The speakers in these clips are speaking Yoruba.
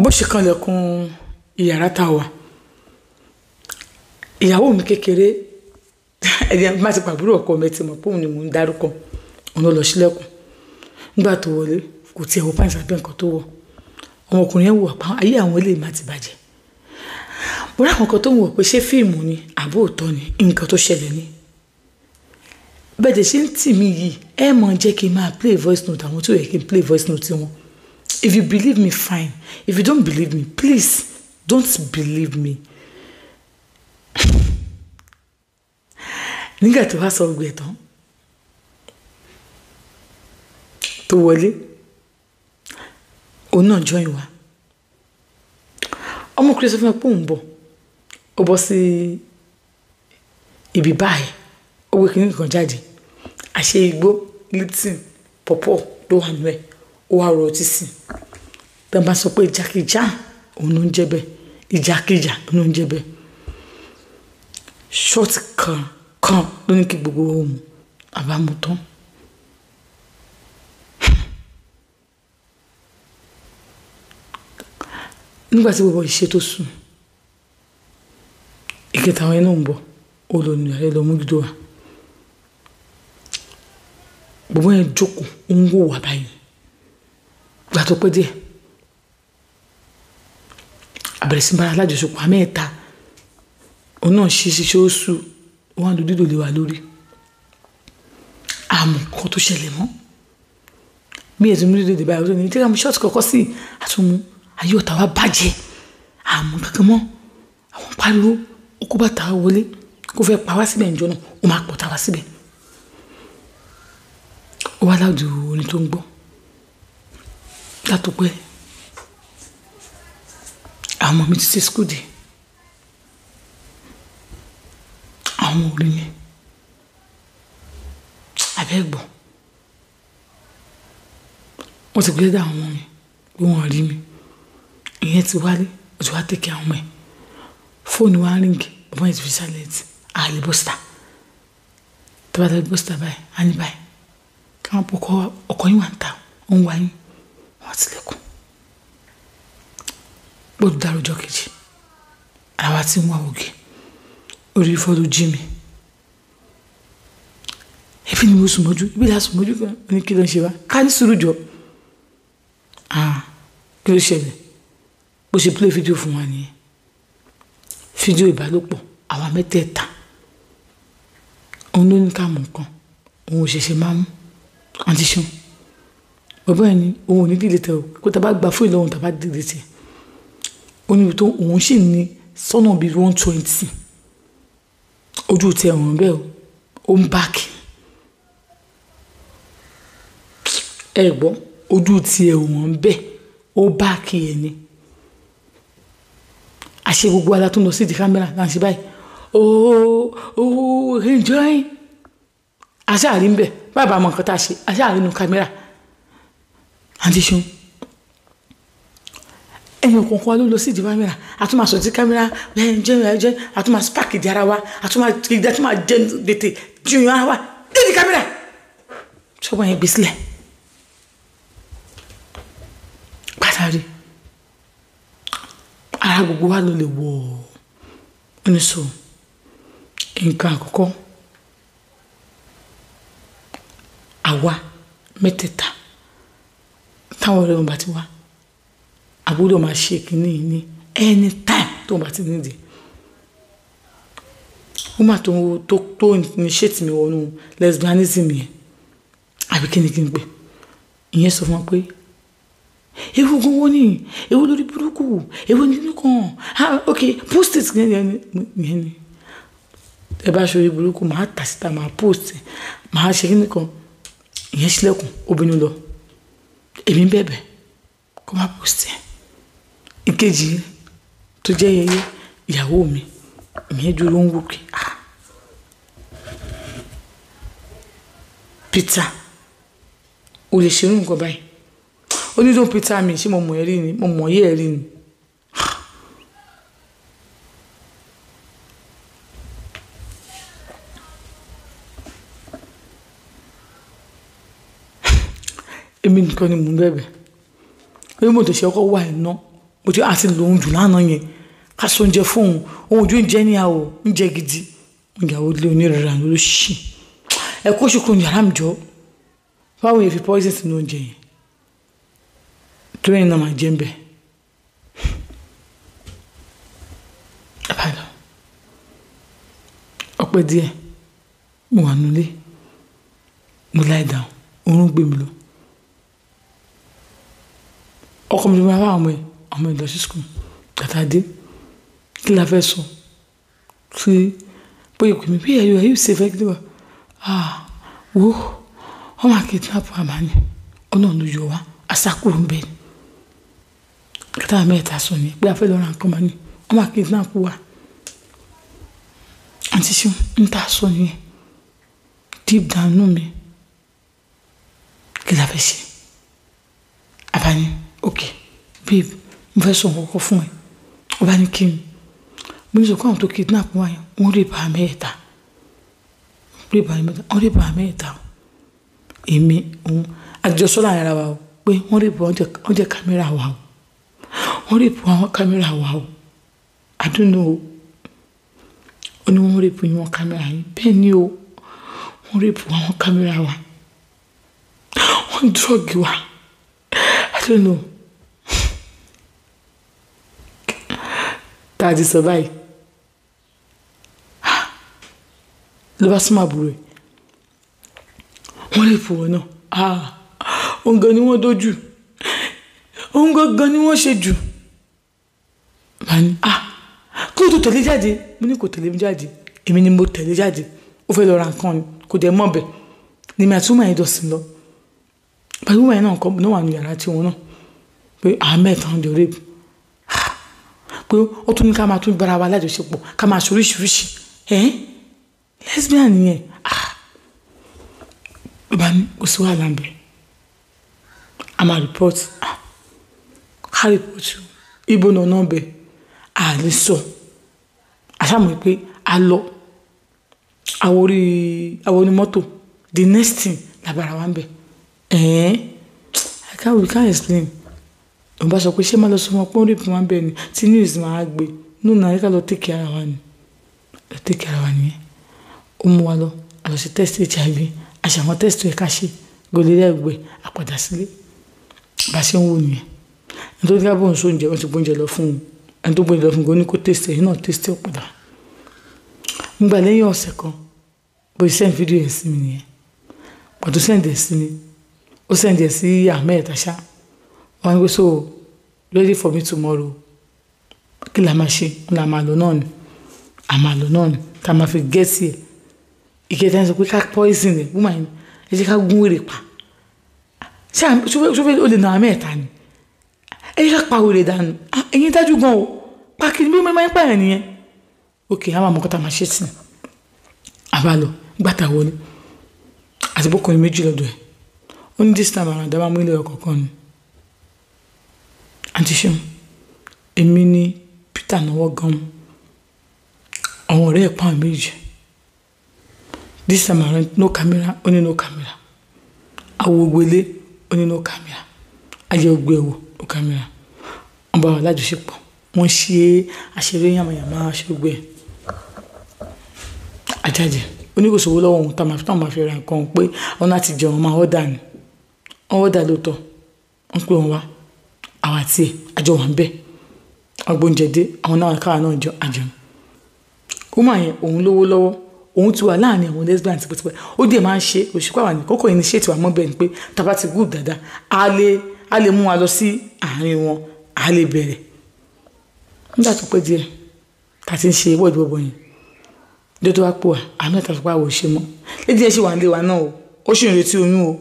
Bó ṣe kanlẹ̀kùn ìyàrá tá a wà, ìyàwó mi kékeré, ẹni má ti pàbúrò ọkọ mi ti mọ̀ pé òun ni mò ń dárúkọ, òun ló lọ sílẹ̀kùn. Nígbà tó wọlé, kò tiẹ̀ wọ pàǹtí àbí nǹkan tó wọ̀. Ọmọkùnrin yẹn wò pa ayé àwọn eléyìí má ti bàjẹ́. Mo rí àwọn kan tó ń wò pé ṣé fíìmù ni àbó òótọ́ ni nǹkan tó ṣẹlẹ̀ ni. Bẹ́ẹ̀ dẹ̀ ṣe ń tì mí yìí, ẹ mọ̀ jẹ́ kí n máa play voice note àwọn tó yẹ kí n play voice note wọn. If you believe me, fine. If you don't believe me, please don't believe me. Nígbà tó wá sọ gbogbo ẹ̀ tán, tó wọlé, òun náà join wa. Ọmọkùnrin sọ fún mi pé òun bọ̀, ó bọ́ sí ibi báyìí, ó gbé kinní kan jáde, àṣé igbó, Lipton, pọ̀pọ̀ ló wà nínú ẹ̀, ó wá rọ ọtí sí i. Tí wọ́n bá sọ pé ìjàkíjà, òun ló ń jẹ́ bẹ́ẹ̀, ìjàkíjà ló ń jẹ́ bẹ́ẹ̀. Ṣọ́ọ̀tì kan kan ló ní kí gbogbo wa mu, àbá mu tán. Nígbà tí gbogbo ìṣe tó sùn, ìkẹta àwọn ẹni náà ń bọ̀, ó lọ nù yàrá lọ mú gídó wa. Gbogbo yẹn jókòó, ó ń wò wá báyìí. Ìgbà tó pẹ́ díẹ̀, a bẹ̀rẹ̀ sí ní bára alájọṣepọ̀ àmẹ́ẹ̀ta. Òun náà ṣe ṣiṣẹ́ ó sú, wọ́n á lu dídò lé wa lórí. Àmọ́ nǹkan tó ṣẹlẹ̀ mọ́. Bí ètò mú dídò dé báyìí, ó ní tí ká mú ṣọ́ọ̀tì kọ̀ọ̀kan sí, àtúnmú ayé ọ̀tá wa bàjẹ́. Àmọ́ kankan mọ́. Àwọn pariwo, ó kó bàtà wọlé, kó fẹ́ pa wá síbẹ̀ ǹjọ́ náà, ó máa pọ̀ ta wá síbẹ̀. Ó wá láòdù orin tó ń gbọ́. Látọpẹ́, àwọn ọmọ mi ti ṣe school dé. Àwọn ò rí mi. Àbẹ́ gbọ́. Wọ́n ti gbé dá àwọn ọmọ mi pé wọ́n ò rí mi. Ìyẹn ti wálé, ó ti wá take àwọn ọmọ ẹ̀. Fóònù wa ring, bàbá yẹn ti fi silent. A lè bọ́ síta. Tí a bá ti bọ́ síta báyìí, a ní báyìí. Kí wọ́n pọ̀ kọ́ ọkọ yín wà ń ta, ó ń wá yín, wọ́n ti lẹ́kùn. Bó ti dàrú ọjọ́ kejì, ara wa ti ń wá ògì. Orí fọ́ ló jí mi. Ẹbí ni mo sùn mọ́jú, ibi la sùn mọ́jú kan, ó ní kí ló ń ṣe wá? Ká ní sùúrù jọ. Ah, kí ló ṣẹlẹ̀? Bó ṣe play fídíò fún wa nìyẹn. Fídíò ìbálòpọ̀ àwa mẹ́tẹ̀ẹ̀ta. Òun ló ní ká mú nǹkan, òun ò ṣẹ̀ṣẹ̀ máa mú. Àǹtí Ṣeun, bàbá yẹn ní òun ò ní delete ẹ o, kó tá bá gba fóònù lọ́wọ́ tá bá delete ẹ. Ó ní ibi tó òun sì ní sọ́nà bí 120. Ojú ti ẹ̀wọ̀n bẹ́ẹ̀ o, ó ń báàkì. Ẹ gbọ́, ojú ti ẹ̀wọ̀n bẹ́ẹ̀, ó báàkì ẹ̀ ni. Àṣé gbogbo wa la tún lọ sí ìdí kámẹ́rà là ń ṣe báyìí. Oh, oh, enjoy. Àṣé àrí ń bẹ̀, bàbá mọ nǹkan tá a ṣe, àṣé àrí nínú kámẹ́rà. Àǹtí Ṣeun, ẹ̀yin kọ̀ọ̀kan wa ló lọ sí ìdí kámẹ́rà, a tún máa sọ sí kámẹ́rà, enjoy, enjoy, a tún máa spark ìdí ara wa, a tún máa jẹ tètè jiyàn ara wa, ìdí kámẹ́rà. Ṣọ́gbọ́n yẹn gbé sílẹ̀. Pàtàkì, ara gbogbo wa ló lè wọ̀ ọ́ ní sọ nǹkan àkọ́kọ́. Àwa mẹ́tẹ̀ẹ̀ta táwọn ọ̀rẹ́ wọn bá ti wá, àbúrò máa ṣe kínní ní anytime tó wọn bá ti nídìí. Woman tó tó initiate mi wọnú lesbianism yẹn, àbí kíni kí n pè? Ìyẹn sọ fún wa pé ewu gbogbo ni, ewu lórí burúkú, ewu nínú kan. Ah, okay, post it yẹn ni. Ẹ bá ṣe orí burúkú, màá tà síta, màá post, màá ṣe kíni kan. Ìyẹn ṣílẹ̀kùn, obìnrin lọ. Èmi ń bẹ̀bẹ̀ kó má post ẹ̀. Ìkejì tó jẹ́ yẹyẹ, ìyàwó mi, ìyẹn dúró ń wò pé, ah, Peter, o lè ṣe irú nǹkan báyìí. Ó ní don't Peter mi, ṣé mo mọ̀ ẹ́ rí ni? Mo mọ̀ yé ẹ rí ni. Èmi nìkan ni mò ń bẹ̀bẹ̀. Ó ní mo tó ṣe ọkọ wà iná, Mo ti àti lòun jù lánàá yẹn, ká sọ oúnjẹ fún òun, òun ojú oúnjẹ ní àwọ̀ oúnjẹ gidi. Ìyàwó ilé onírera ló ṣì ẹ kó ṣùkú yàrá mi jọ. Báwo yẹn fi poison sínú oúnjẹ yẹn torí ẹ̀ náà máa jẹ́ ń bẹ̀. Ọpẹ́ díẹ̀, mo wà nulẹ̀, mo lie down, oorun gbé mi lọ. Ọkọ mi máa bá àwọn ọmọ ẹ lọ sí school. Tàtà dé, kí la fẹ́ sọ? Tí bóyá pè mí, bí ẹ̀yọ́ ẹ̀yọ́ ṣe fẹ́ kí ló wà? Ah, wo, wọ́n máa kidnap wa máa ní, ọ̀nà ló yọ wá, àṣàkùrù ń bẹ̀ ni. Kátà mẹ́ta sọ ni pé a fẹ́ lọ ra nǹkan máa ní, wọ́n máa kidnap wa. Àǹtí ṣeun, ń tà sọ nìyẹn. Deep down nù mí, kí la fẹ́ ṣe? Àbá ní, okay, babe, mo fẹ́ sọ nǹkan kan fún ẹ. Ó bá ní kí ni? Mo ní sọ pé àwọn tó kidnap wa yẹn, wọ́n rape àwa mẹ́ta. Rape àwa mẹ́ta, wọ́n rape àwa mẹ́ta. Èmi, òun, àjọ sọ láàrin ara wa o pé wọ́n rape wa, wọ́n jẹ́ camera wa o. Wọ́n rape àwọn camera wa o. I don't know. Ó ní wọ́n rape yín, wọ́n camera yín. Bẹ́ẹ̀ ni o, wọ́n rape àwọn camera wa. Wọ́n drug wa. I don't know. Tá a ti sọ báyìí. Ló bá súnmọ́ àbúrò ẹ̀. Wọ́n rape wọn náà. Ah, òun gan ni wọ́n dojú. Òun gangan ni wọ́n ṣe jù. Màá ní, ah, kí ló tó tẹ̀lé jáde? Mo ní kò tẹ̀lé mi jáde. Èmi ni mo tẹ̀lé jáde. Ó fẹ́ lọ ra nǹkan ni, kò dẹ̀ mọ̀ bẹ̀. Ni mi àti woman yẹn jọ sìn lọ. Pẹ̀lú woman yẹn náà kọ́, náà wà nínú yàrá tí wọn náà. Pé àwa mẹ́ta ń jọ rape. Pé ó tún ní ká máa tún bára wa lájọṣepọ̀, ká máa ṣe oríṣiríṣi. Ẹ́n, lesbian nìyẹn. Ah, ló bá ní kò sí wàhálà ńbẹ̀. A máa report. Ah, ká report o. Ibo náà náà bẹ̀. A lè sọ. A sá mọ̀ pé a lọ. A wọ orí, a wọ inú mọ́tò. The next thing la bá ara wa ńbẹ̀. Ẹ́n, I can't, we can't explain. Òun bá sọ pé ṣé máa lọ sọ fún wọn pé wọ́n rape wa ńbẹ̀ ni tí news máa gbé. No na, ẹ ká lọ take care ara wa ni. Lọ take care ara wa nìyẹn. Ó mú wa lọ, a lọ ṣe test HIV. A ṣe àwọn test tó yẹ ká ṣe. Gonorrhea gbogbo ẹ̀, a padà sílé. Bá ṣe ń wò nìyẹn. Ẹni tó ní ká bá òun ṣe oúnjẹ, wọ́n ti gbé oúnjẹ lọ fún un. Ẹni tó gbé oúnjẹ lọ fún un, ó ní kó taste ẹ̀, èyí náà taste ẹ̀ ó padà. Nígbà lẹ́yìn ọ̀sẹ̀ kan, bó ṣe send video yẹn sí mi nìyẹn. Ìgbà tó send ẹ̀ sí mi, ó send ẹ̀ sí Ahmed Asha. Wọ́n ní pé so ready for me tomorrow. Kí la máa ṣe? Wọ́n la máa lọ náà ni. A máa lọ náà ni. Tá a máa fi get ẹ̀. Ìkẹta ń sọ pé ká poison ẹ̀, woman yẹn, ẹ jẹ́ ká gún wèrè pa. Ṣé ṣó fẹ́ ó lè na àwa mẹ́ta ni? Ẹ jẹ́ ká pa wèrè dànù. Ah, ẹ̀yin dájú gan o. Pa kí ni bí wọ́n máa ń pààyàn nìyẹn. Okay, a máa mọ̀ nǹkan tá a máa ṣe sí i. A bá lọ, nígbà tá a wọlé. Àti bọ́kùnrin méjì lọ́dọ̀ ẹ̀. Ó ní this time around, a máa mú ilé ọkọ̀ kan ni. Àǹtí Ṣeun, èmi ni Peter náwó gan. Àwọn ọ̀rẹ́ ẹ̀ pa àwọn méjì. This time around, no camera, ó ní no camera. A wo gbogbo ilé, ó ní no camera. A yẹ gbogbo ẹ̀ wò, no camera. Wọ́n bá wa lájọṣepọ̀. Wọ́n ṣe àṣeré yàmàyàmá, ṣe gbogbo ẹ̀. A jáde. Ó ní kò sówó lọ́wọ́ òun tá máa fi ra nǹkan pé wọ́n láti jẹun, wọ́n máa order ni. Wọ́n order lóòótọ́. Wọ́n pè wọ́n wá. Àwa àti ẹ̀, a jọ wà níbẹ̀. Wọ́n gbé oúnjẹ dé, àwọn náà káwa náà jẹun, a jẹun. Woman yẹn, òun lówó lọ́wọ́. Òun ti wà láàrin àwọn lesbian tipẹ́tipẹ́. Ó dẹ̀ máa ń ṣe, òṣìkọ́ àwọn nìkan kò initiate wa mọ́ bẹ́ẹ̀ ni pé tá bá ti good dáadáa, a lè mú wa lọ sí àárín wọn, a lè bẹ̀rẹ̀. Nígbà tó pẹ́ díẹ̀, tá ti ń ṣe wọ́ọ̀dù bọ̀bọ̀ yẹn. Ọjọ́ tó wá pè wá, àwa mẹ́ta sọ pé àwa ò ṣe mọ́. Lady yẹn ṣì wà nílé wa náà o. Ó sì ń retí oyún o.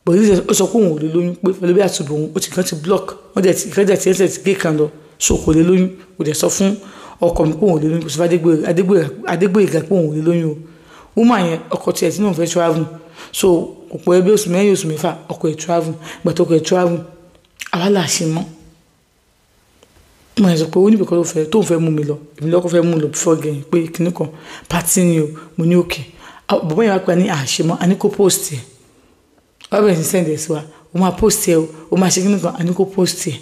But ó sọ pé òun ò lè lóyún pé pẹ̀lú bí àtúbọ̀ òun, ó ti kan ti block. Wọ́n dẹ̀ ti, ìkan dẹ̀ ti ẹsẹ̀ ti gé kan lọ. So kò lè lóyún. Kò dẹ̀ sọ fún ọkọ mi pé òun ò lè lóyún. Kò sọ fún Adégbóyèga pé òun ò lè lóyún o. Woman yẹn, ọkọ tí ẹ tí náà fẹ́ travel. So kò pẹ́ bí oṣù mẹ́rin, oṣù mẹ́fà, ọkọ ẹ̀ travel. Ìgbà tó ọkọ ẹ̀ travel, àwa là ṣe mọ́. Woman yẹn sọ pé ó ní ibìkan tó fẹ́, tó ń fẹ́ mú mi lọ. Èmi lọ́kọ fẹ́ mú lọ before gẹ̀yìn pé kíní kan party ni o. Mo ní okay. Bọ̀bọ́ yẹn wá pé a ní àṣẹ mọ́, a ní kó post ẹ̀. Wọ́n bẹ̀rẹ̀ sí send ẹ̀ sí wa. O máa post ẹ̀ o, o máa ṣe kíní kan, a ní kó post ẹ̀.